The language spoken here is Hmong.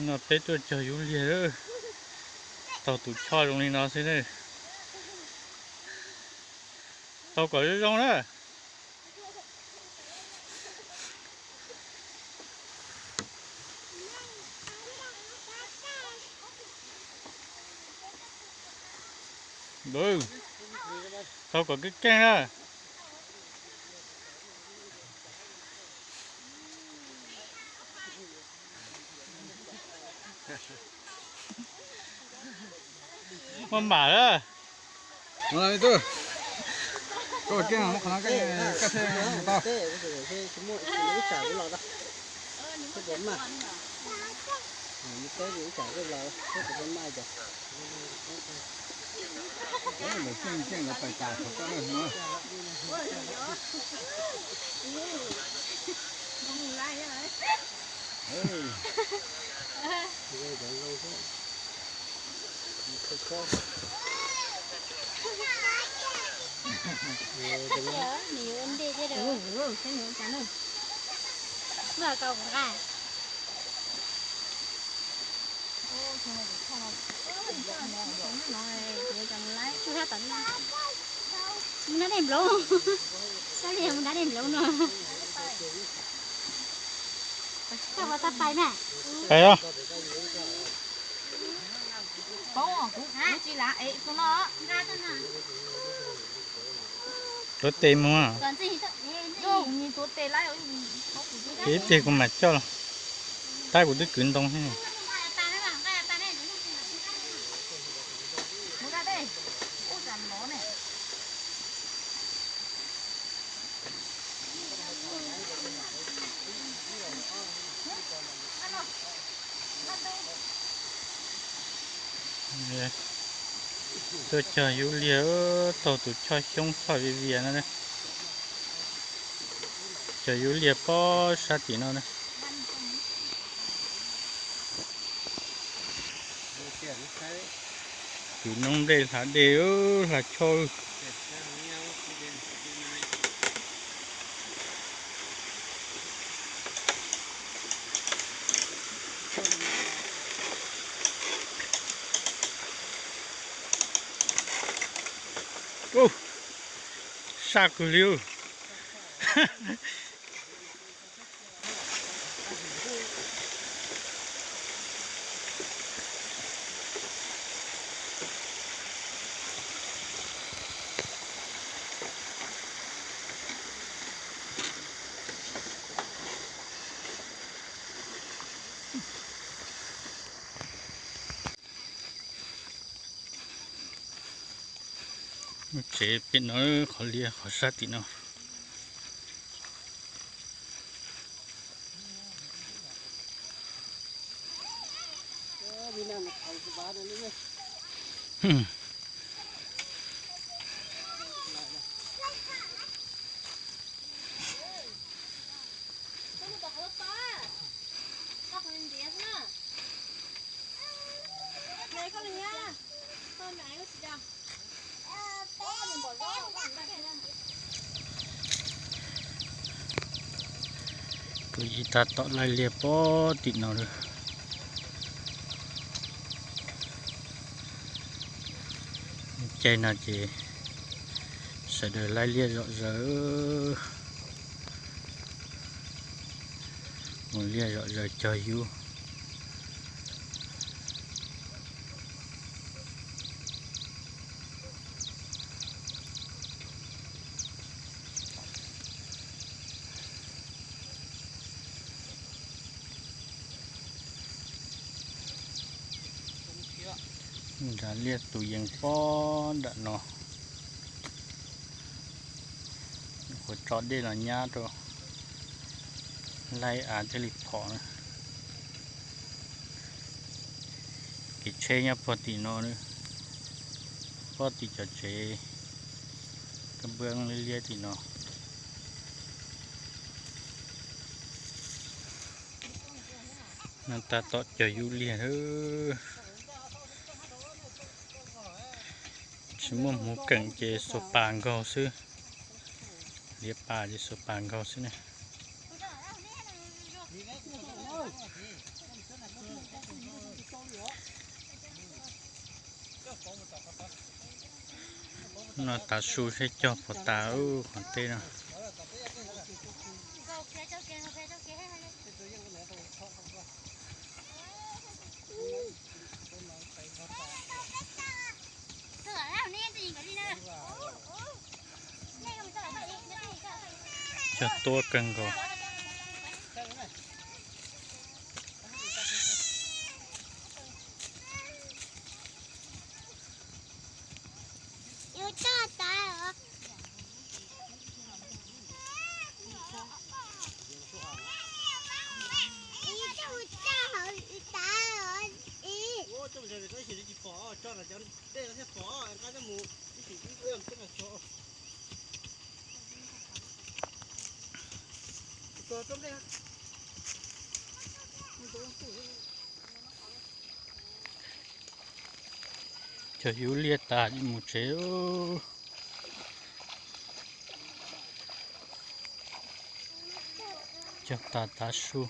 No peb tuaj cog yub liag, taug tus choj zoo li no xwb na. Taug kom zoo zoo na. Taug kom keej keej na. Muaj mam lawm. Koj keej, muab qhov no koj thiaj tau. Mus nrad dej nploov, mus nrad dej nploov no. Tsis tau ua tau pais na. Pais os. Tuav tes mus. Ib pliag kuv mam coj los. Tab kuv twb kwv ntoo thiab. Tuaj cog yub liag, taug tus choj xyoob choj vias vias no. Cog yub liag pob sab tim no na. Tus noob nplej hlav dej, hlav choj. Saj kawg li. Tsev pem no, qhov liaj qhov sab tim no. Kuv yim tag tom laij liaj pob tim no lawm. Caij no ces sawv daws laij liaj zom zaws, mus liaj zom zaws cog yub. Nrad liaj tus yees pob nram no, kuv tso dej los nyab rau, laij av thiaj li phom na. Kev tsheb nyob puag tim no, puag tim cov tsev kab npab liab liab tim no. No tag tom cog yub liag lawm. Tsis muaj hmuv keem ces xuas pas nkaug xwb. Liab pas ces xuas pas nkaug xwb ne. No tav su seb cog puas tas ub qhov teb no. Cog tuab kawg nkaus. Cog yub liaj tas mus tsev. Cog tas tav su.